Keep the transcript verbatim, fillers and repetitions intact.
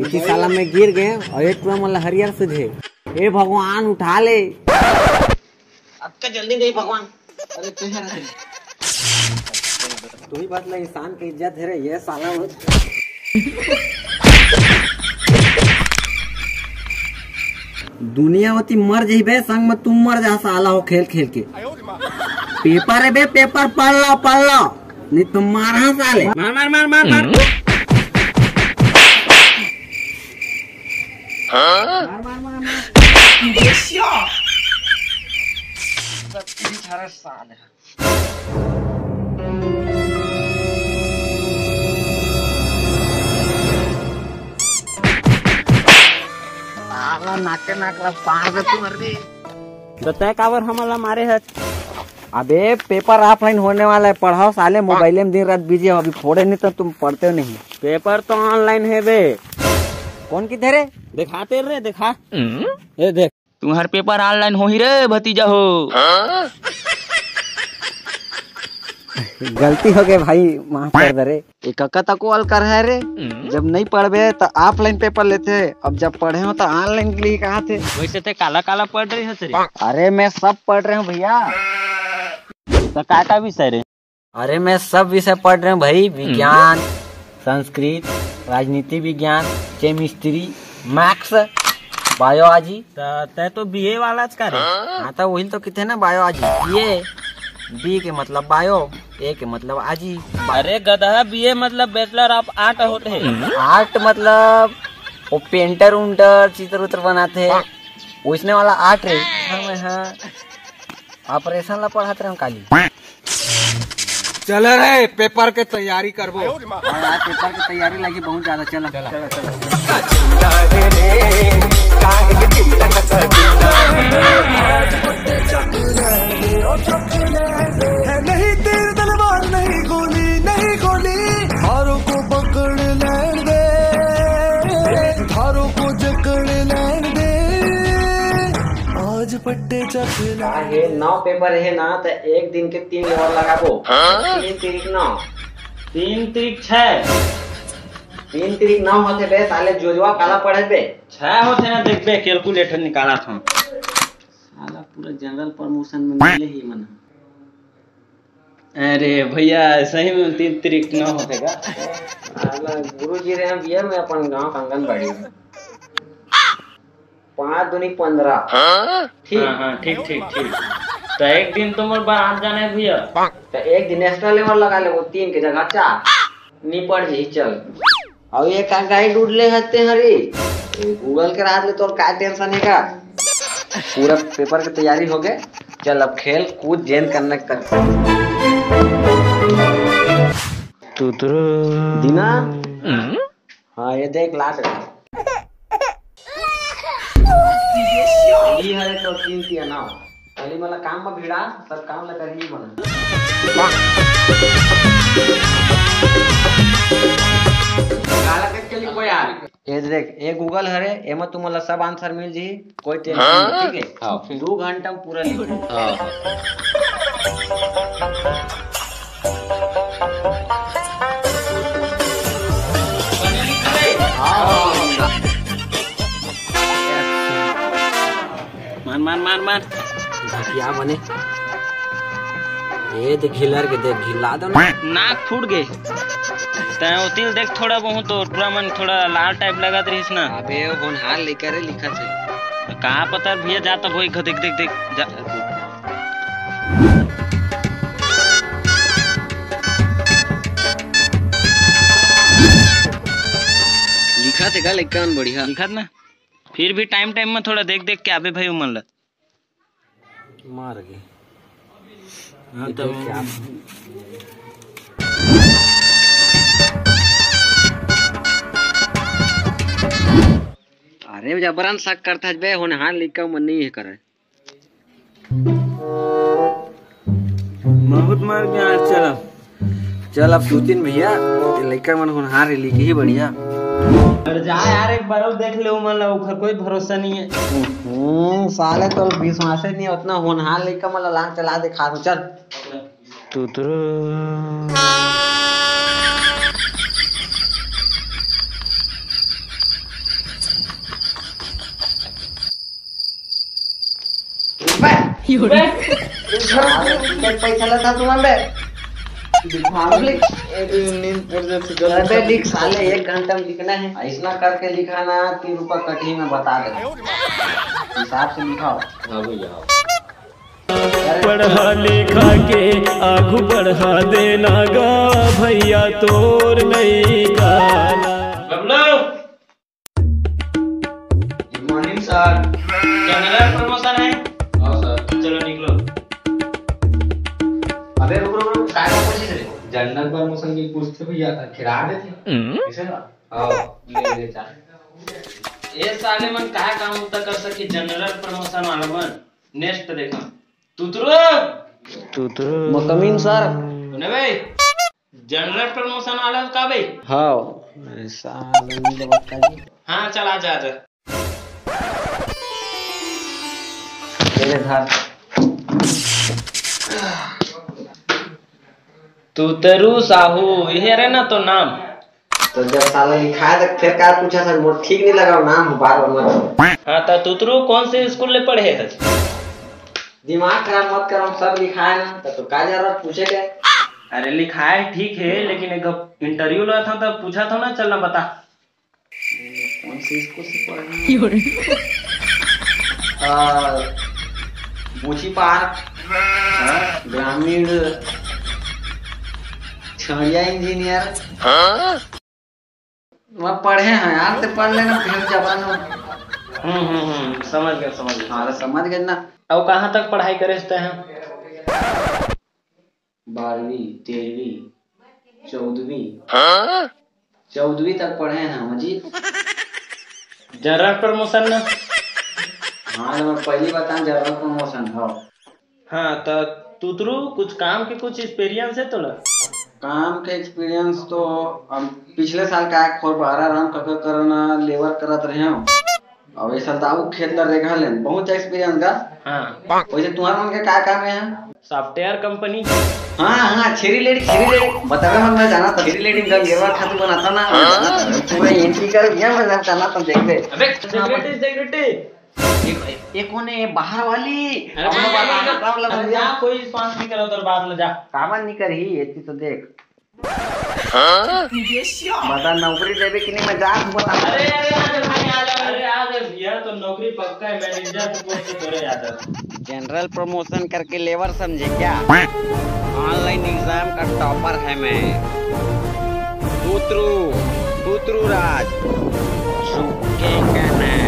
कि साला मैं गिर गए और ये टुरा मन ला हरियर सुझे। हे भगवान, उठा ले। अतका जल्दी नहीं भगवान। अरे तेहर है। तू ही बतला, इंसान के इज्जत है रे ये साला। दुनिया होती मर जइबे, संग में तुम मर जा साला हो, खेल खेल के। पेपर है बे, पेपर पढ़ लो, पढ़ लो, नहीं तो मारा साले। मार, मार, मार, मार, मार। मार, मार, मार, मार। साला नाके नाक ला पार दे तू, अरे। तो तय काबर हमन ला मारे हच? अबे, पेपर ऑफलाइन होने वाला है, पढ़ाओ साले, मोबाइल में दिन रात बिजी हो, अभी फोड़े नहीं तो तुम पढ़ते हो नहीं। पेपर तो ऑनलाइन है बे। कौन की धरे? दिखाते रे, दिखा। ये देख। तुम्हार पेपर ऑनलाइन होही रे भतीजा हो। गलती हो गए भाई, माफ कर दे रे। ए कका तको अलकर है रे, जब नहीं पढ़बे त ऑफलाइन पेपर लेथे, अब जब पढ़े हो त ऑनलाइन के लिए कहा थे। वैसे ते काला काला पढ़ रही हस रे? अरे मैं सब पढ़ रहे हूँ भैया। तो का का विषय रे? अरे मैं सब विषय पढ़ रहे हूँ भाई, विज्ञान, संस्कृत, राजनीति विज्ञान, केमिस्ट्री, मैथ्स, बायोलॉजी। त तै तो बीए वाला च का रे? हाँ, तो वही तो किथे ना, बायोलॉजी। ये बी के मतलब बायो, ए के मतलब आजी। अरे गधा, बीए मतलब बैचलर ऑफ आर्ट होते हैं। आर्ट मतलब वो पेंटर उंटर, चित्र उत्र बनाते हैं, वैसने वाला आर्ट रे। हाँ, मैं हाँ ऑपरेशन ला पढ़ात रहे काली। चल रे, पेपर के तैयारी करबो। हाँ यार, पेपर के तैयारी लगी बहुत ज्यादा। चल, चल, चल। नहीं तीर तलवार, नहीं गोली, नहीं गोली, हारों को पकड़ लेने दे, हारों को जकड़ लेने दे। आज पट्टे चख का हे, नौ पेपर हे ना, त एक दिन के तीन लेवल लगाबो। हाँ? तीन तिरिक नौ। तीन तिरिक छह। तीन तिरिक नौ होथे बे, साले जोजवा काला पढ़े बे? छह होथे ना, देख बे, कैलकुलेटर निकालत हूँ। साला पूरा जनरल प्रमोशन में मिले ही मन। अरे भैया, सही में तीन तिरिक नौ होथे का? साला गुरुजी रहे हैं भैया, मैं अपन गांव का आंगनबाड़ी में। पाँच दूनी पन्द्रह। ठीक। हाँ, हाँ, ठीक, ठीक, ठीक। तो एक दिन तो मोर बारात जाना है भैया। तो एक दिन एक्स्ट्रा लेवल लगा ले, वो तीन के जगह चार। निपट जी, चल। और ये का गाइड उड़ ले हते हरी? ये गूगल के राहत ले तोर का टेंशन है का? पूरा पेपर के तैयारी हो गए। चल अब खेल कूद जेन करने कर। तुतुरु। दीना? हाँ, ये देख लात। ये है तो तीन तिया ना। खाली मला काम में भिड़ा, सब काम ला करही बना। काला कट के लिखो यार। ये देख, ये गूगल हरे, एमा तुमला सब आंसर मिल जी, कोई टेंशन नहीं, ठीक है? हाँ। दो घंटा में पूरा लिखो। हाँ। मान, मान, मान, मान। घटिया बने। ये देख घिलर के देख, घिला दो ना। नाक फूट गए। तै ओतिल देख, थोड़ा बहुत तो टुरा मन थोड़ा लाल टाइप लगत रहिस ना। अबे होनहार लेकर लिखत है। का पता भैया, जा तब वही देख, देख, देख, जा। लिखत है का लइका मन बढ़िया? लिखत ना। फिर भी टाइम टाइम में थोड़ा देख देख के आबे भाई उमन ला। मार के। हाँ, तो देख के आप। अरे जबरन शक करता है बे, होनहार लइका मन नहीं है करे। बहुत मार के आज। चल अब, चल अब सुतिन भैया, ये लइका मन होनहार है, लिखही बढ़िया। अरे जा यार, एक बार और देख ले उमन ला, ओखर कोई भरोसा नहीं है। हम्म, साले तो विश्वास ही नहीं, उतना होनहार लइका मन ला लान चला दे खा। चल। तुतुरु। पैसा लेता तुमन बे। पब्लिक। नींद पड़ जाती, जल्दी अबे लिख साले, एक घंटा में लिखना है। ऐसना करके लिखा ना, तीन रुपया कटही में बता दे। हिसाब से लिखाओ। हाँ भैया। पढ़ा लिखा के आगू बढ़ा देना गा भैया तोर लइका। बबलू। गुड मॉर्निंग सर। जनरल प्रमोशन है। हाँ सर। चलो निकलो। अबे रुक रुक रुक, काय का कोशिश रे? जनरल प्रमोशन की पूछते भैया, खिला देते। हम्म। कैसे ना? हाँ, ले ले जा। ए साले मन काय काम उतना कर सकी जनरल प्रमोशन वाला मन? नेक्स्ट देखा। तुतरू। तुतरू। म कम इन सर। सुने बे, जनरल प्रमोशन वाला का बे? हाँ। साले नी जब का जी। हाँ, चल, आ जा, आ जा। तेरे घर। तुतरू साहू, ये रे ना तो नाम। तो जब साला लिखाए, तो फिर का पूछा सर? मोर ठीक नहीं लगा, नाम हो बार बार मत। हाँ, तो तुतरू कौन से स्कूल ले पढ़े है? दिमाग खराब मत कर, हम सब लिखाए ना, तो, तो का जरूरत पूछे के? अरे, लिखाए ठीक है, लेकिन एक इंटरव्यू ला था, तब पूछा था ना, चल ना बता। कौन से स्कूल से पढ़े हैं? आ, बूची पार्क, हाँ, ग्रामीण छड़िया इंजीनियर। हाँ? वहाँ पढ़े हैं यार, ते पढ़ लेना, फिर जवान हो। हम्म, हम्म, हम्म, समझ गया, समझ गया। हाँ, तो समझ गए ना। अब कहाँ तक पढ़ाई करे ते हैं? बारहवीं, तेरहवीं, चौदहवीं। हाँ? चौदहवीं तक पढ़े हैं हम जी। जनरल प्रमोशन ना? हाँ, तो मैं पहली बता, जनरल प्रमोशन हो। हाँ, तो तुतरू, कुछ काम के कुछ एक्सपीरियंस है तोला? काम के एक्सपीरियंस तो हम पिछले साल का एक खोर बहरा राम ककर करना लेबर करत रहे हम। अब ये साल दाऊ खेत ला रेगहा लेन, बहुत एक्सपीरियंस का। हाँ। वैसे तुम्हार मन के का काम है? Software company. हाँ, हाँ, छेरी लेडी, छेरी लेडी। बतावे मत, मैं जाना था, छेरी लेडी में गंगेवा खातू बनाता ना, मैं जाना था। पूरा एंट्री कर दिया, मैं जाना था, देखते। अबे, सेक्रेटरी, सेक्रेटरी। ये, ये कौन है? ये बाहर वाली? अरे, अपना बात, अरे, बात, बात, अरे, जा, कोई रिस्पॉन्स नहीं करा उधर, बात ले जा। कामन नहीं करी, ये चीज तो देख। हाँ? बता, नौकरी देबे कि नहीं, मैं जा, तू बता। अरे, अरे, आ जा भाई, आ जा, अरे, आ जा भैया, तो नौकरी पक्का है, मैनेजर की पोस्ट पे तोरे आ जा। जनरल प्रमोशन करके लेबर समझे क्या? ऑनलाइन एग्जाम का टॉपर है मैं। पुत्रू, पुत्रू राज, झुकेगा नहीं।